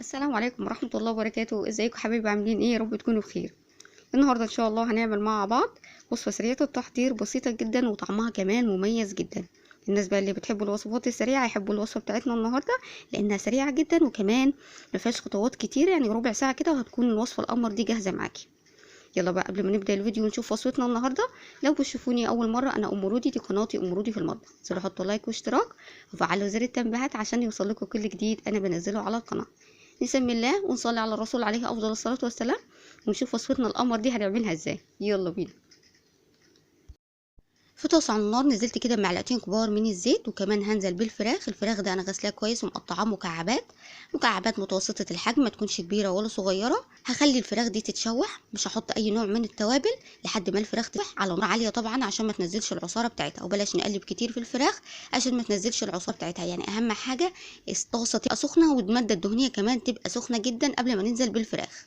السلام عليكم ورحمة الله وبركاته. ازيكم حبايبي، عاملين ايه؟ يا رب تكونوا بخير. النهارده ان شاء الله هنعمل مع بعض وصفة سريعة التحضير، بسيطة جدا وطعمها كمان مميز جدا. الناس بقى اللي بتحب الوصفات السريعة يحبوا الوصفة بتاعتنا النهارده لانها سريعة جدا وكمان ما فيهاش خطوات كتير، يعني ربع ساعة كده وهتكون الوصفة القمر دي جاهزة معاكي. يلا بقى قبل ما نبدا الفيديو ونشوف وصفتنا النهارده، لو بتشوفوني اول مرة انا ام رودي، دي قناتي ام رودي في المطبخ. انسوا حطوا like واشتراك وفعلوا زر التنبيهات عشان يوصلكم كل جديد انا بنزله على القناة. نسمي الله ونصلي على الرسول عليه افضل الصلاة والسلام، ونشوف وصفتنا القمر دي هنعملها ازاي. يلا بينا. في طاسه على النار نزلت كده بمعلقتين كبار من الزيت، وكمان هنزل بالفراخ. الفراخ ده انا غسلاه كويس ومقطعاه مكعبات، مكعبات متوسطه الحجم، ما تكونش كبيرة ولا صغيرة. هخلي الفراخ دي تتشوح، مش هحط اي نوع من التوابل لحد ما الفراخ تتشوح على نار عالية طبعا عشان ما تنزلش العصاره بتاعتها، وبلاش نقلب كتير في الفراخ عشان ما تنزلش العصاره بتاعتها. يعني اهم حاجة الطاسه تبقى سخنة، والمادة الدهنية كمان تبقى سخنة جدا قبل ما ننزل بالفراخ.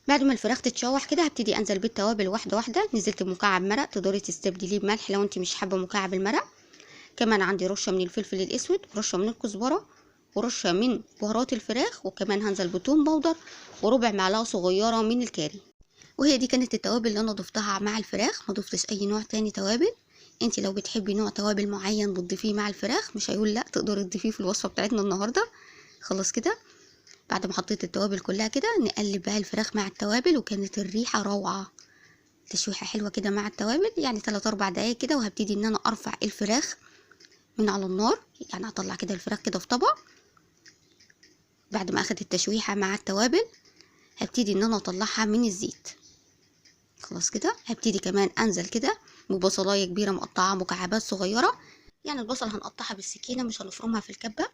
بعد ما الفراخ تتشوح كده هبتدي انزل بالتوابل واحدة واحدة. نزلت بمكعب مرق، تقدري تستبدليه بملح لو انت مش حابة مكعب المرق. كمان عندي رشه من الفلفل الاسود، ورشه من الكزبره، ورشه من بهارات الفراخ، وكمان هنزل بتوم powder، وربع معلقه صغيرة من الكاري. وهي دي كانت التوابل اللي انا ضفتها مع الفراخ، ما ضفتش اي نوع تاني توابل. انت لو بتحبي نوع توابل معين بتضيفيه مع الفراخ، مش هيقول لا، تقدري تضيفيه في الوصفة بتاعتنا النهارده. خلاص كده بعد ما حطيت التوابل كلها كده نقلب بقى الفراخ مع التوابل، وكانت الريحة روعه، تشويحه حلوة كده مع التوابل، يعني 3 4 دقايق كده. وهبتدي ان انا ارفع الفراخ من على النار، يعني هطلع كده الفراخ كده في طبق. بعد ما اخدت التشويحه مع التوابل هبتدي ان انا اطلعها من الزيت. خلاص كده هبتدي كمان انزل كده ببصلايه كبيرة مقطعه مكعبات صغيرة، يعني البصل هنقطعها بالسكينة مش هنفرمها في الكبه،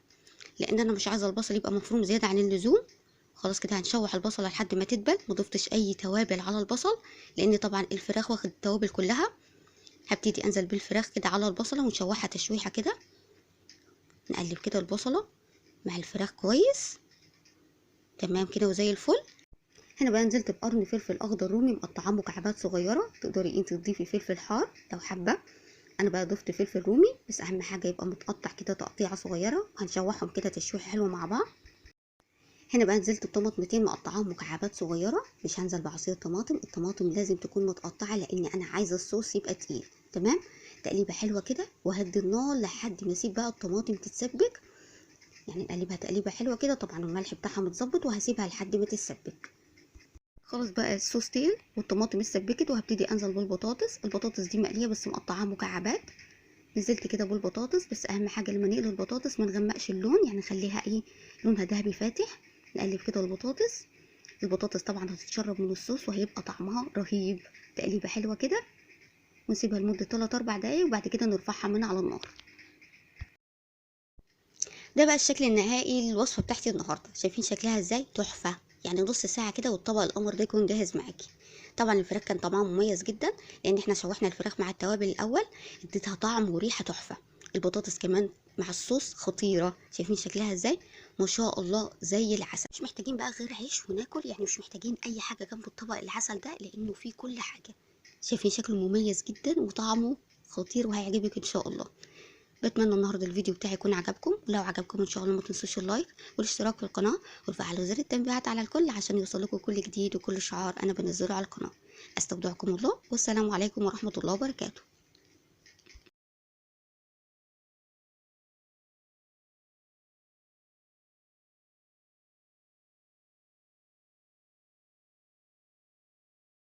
لان انا مش عايزه البصل يبقى مفروم زيادة عن اللزوم. خلاص كده هنشوح البصله لحد ما تدبل، ما ضفتش اي توابل على البصل لان طبعا الفراخ واخد التوابل كلها. هبتدي انزل بالفراخ كده على البصله ونشوحها تشويحه كده، نقلب كده البصله مع الفراخ كويس تمام كده وزي الفل. هنا بقى نزلت بقرن فلفل اخضر رومي مقطعاه مكعبات صغيرة، تقدري انت تضيفي فلفل حار لو حابة، انا بقى ضفت فلفل رومي، بس اهم حاجة يبقى متقطع كده تقطيعه صغيرة. وهنشوحهم كده تشويحه حلوة مع بعض. هنا بقى نزلت بطماطمتين مقطعاهم مكعبات صغيرة، مش هنزل بعصير طماطم، الطماطم لازم تكون متقطعه لان انا عايزه الصوص يبقى تقيل. تمام، تقليبه حلوة كده، وهدي النار لحد ما اسيب بقى الطماطم تتسبك، يعني نقلبها تقليبه حلوة كده، طبعا الملح بتاعها متظبط، وهسيبها لحد ما تتسبك. خلاص بقى الصوص تقيل والطماطم اتسبكت، وهبتدي انزل بالبطاطس. البطاطس دي مقلية بس مقطعاها مكعبات، نزلت كده بالبطاطس، بس اهم حاجة لما نقلي البطاطس ما نغمقش اللون، يعني نخليها ايه لونها ذهبي فاتح. نقلب كده البطاطس، البطاطس طبعا هتتشرب من الصوص وهيبقى طعمها رهيب. تقليبه حلوة كده ونسيبها لمدة 3 4 دقايق، وبعد كده نرفعها من على النار. ده بقى الشكل النهائي للوصفه بتاعتي النهارده، شايفين شكلها ازاي؟ تحفة. يعني نص ساعة كده والطبق القمر ده يكون جاهز معاكي. طبعا الفراخ كان طعمها مميز جدا لان احنا شوحنا الفراخ مع التوابل الاول، اديتها طعم وريحه تحفة. البطاطس كمان مع الصوص خطيرة، شايفين شكلها ازاي؟ ما شاء الله زي العسل. مش محتاجين بقى غير عيش وناكل، يعني مش محتاجين اي حاجة جنب الطبق العسل ده لانه فيه كل حاجة. شايفين شكله مميز جدا وطعمه خطير وهيعجبك ان شاء الله. بتمنى النهارده الفيديو بتاعي يكون عجبكم، ولو عجبكم ان شاء الله ما تنسوش ال like والاشتراك في القناة وتفعلوا زر التنبيهات على الكل عشان يوصلكم كل جديد وكل شعار انا بنزله على القناة. استودعكم الله والسلام عليكم ورحمة الله وبركاته.